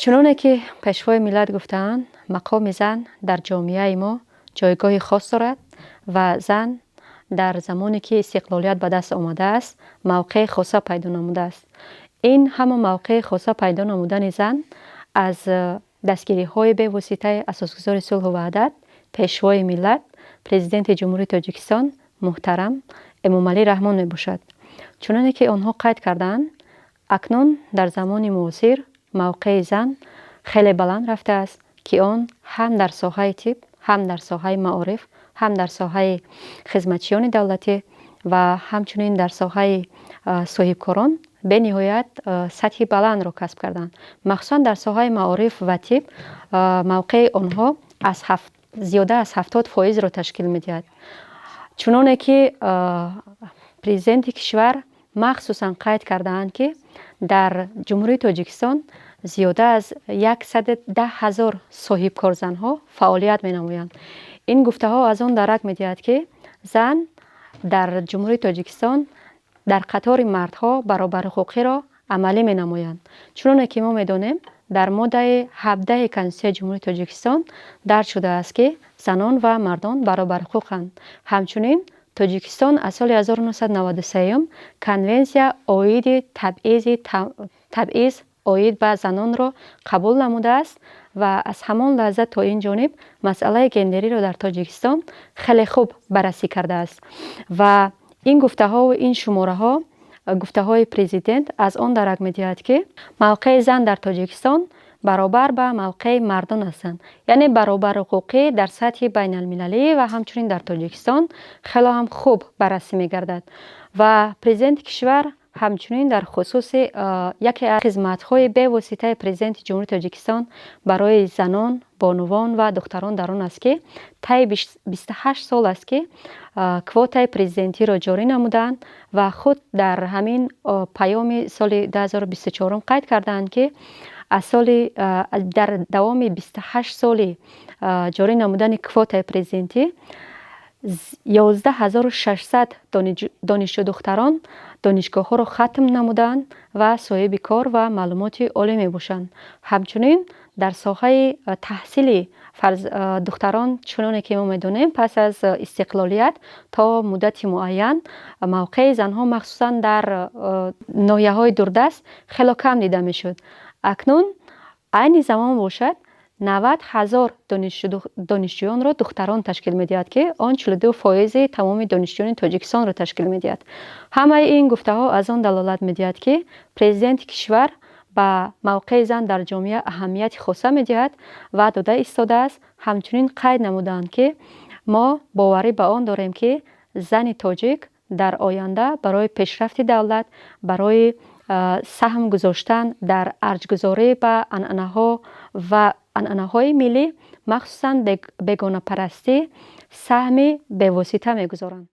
Чуноне ки Пешвои миллат гуфтаанд, мақоми зан дар ҷомеаи мо ҷойгоҳи хос дорад ва зан дар замоне ки истиқлолият ба даст омадааст, мавқеи хоса пайдо намудааст. Ин ҳама мавқеи хоса пайдо намудани зан аз дастгириҳои бевоситаи Асосгузори сулҳу ваҳдат, Пешвои миллат, Президенти Ҷумҳурии Тоҷикистон муҳтарам Эмомалӣ Раҳмон мебошад. Чуноне ки онҳо қайд кардаанд, акнун дар замони муосир мавқеи зан хеле баланд рафтааст, ки он ҳам дар соҳаи тиб, ҳам дар соҳаи маориф, ҳам дар соҳаи хизматчиёни давлатӣ ва ҳамчунин дар соҳаи соҳибкорон бениҳоят сатҳи баландро касб карданд. Махсусан дар соҳаи маориф ва тиб мавқеи онҳо аз зиёда аз 70%-ро ташкил медиҳад. Чуноне ки Президенти кишвар махсусан қайд кардаанд, ки дар Ҷумҳурии Тоҷикистон зиёда аз 110 000 соҳибкорзанҳо фаъолият менамоянд. Ин гуфтаҳо аз он дарак медиҳад, ки зан дар Ҷумҳурии Тоҷикистон дар қатори мардҳо баробарҳуқуқиро амалӣ менамоянд. Чуноне ки мо медонем, дар моддаи 17-и Конститутсияи Ҷумҳурии Тоҷикистон дарҷ шудааст, ки занон ва мардон баробарҳуқуқанд. Ҳамчунин Тоҷикистон аз соли 1993 Конвенсия оиди табъиз оид ба занонро қабул намудааст ва аз ҳамон лаҳза то ин ҷониб масъалаи гендериро дар Тоҷикистон хеле хуб баррасӣ кардааст. Ва ин гуфтаҳову ин шумораҳо, гуфтаҳои Президент аз он дарак медиҳад, ки мавқеи зан дар Тоҷикистон баробар ба мавқеи мардон ҳастанд, яъне баробарҳуқуқӣ дар сатҳи байналмилалӣ ва ҳамчунин дар Тоҷикистон хело ҳам хуб баррасӣ мегардад. Ва Президенти кишвар ҳамчунин дар хусуси яке аз хизматҳои бевоситаи Президенти Ҷумҳурии Тоҷикистон барои занон, бонувон ва духтарон дар он аст, ки тайи 28 сол аст, ки квотаи президентиро ҷорӣ намуданд ва худ дар ҳамин паёми соли 2024-ум қайд кардаанд, ки аз соли дар давоми 28 соли ҷорӣ намудани квотаи президентӣ 11 600 донишҷӯ духтарон донишгоҳҳоро хатм намуданд ва соҳиби кор ва маълумоти олӣ мебошанд. Ҳамчунин дар соҳаи таҳсили духтарон, чуноне ки мо медонем, пас аз истиқлолият то муддати муайян мавқеи занҳо, махсусан дар ноҳияҳои дурдаст, хело кам дида мешуд. Акнун айни замон бошад, 90 000 донишҷӯёнро духтарон ташкил медиҳад, ки он 42%-и тамоми донишҷӯёни Тоҷикистонро ташкил медиҳад. Ҳамаи ин гуфтаҳо аз он далолат медиҳад, ки Президенти кишвар ба мавқеи зан дар ҷомеа аҳамияти хоса медиҳад ва дода истодааст. Ҳамчунин қайд намуданд, ки мо боварӣ ба он дорем, ки зани тоҷик дар оянда барои пешрафти давлат, барои саҳм гузоштан дар арҷгузорӣ ба анъанаҳо ва анъанаҳои миллӣ, махсусан бегонапарастӣ, саҳми бевосита мегузоранд.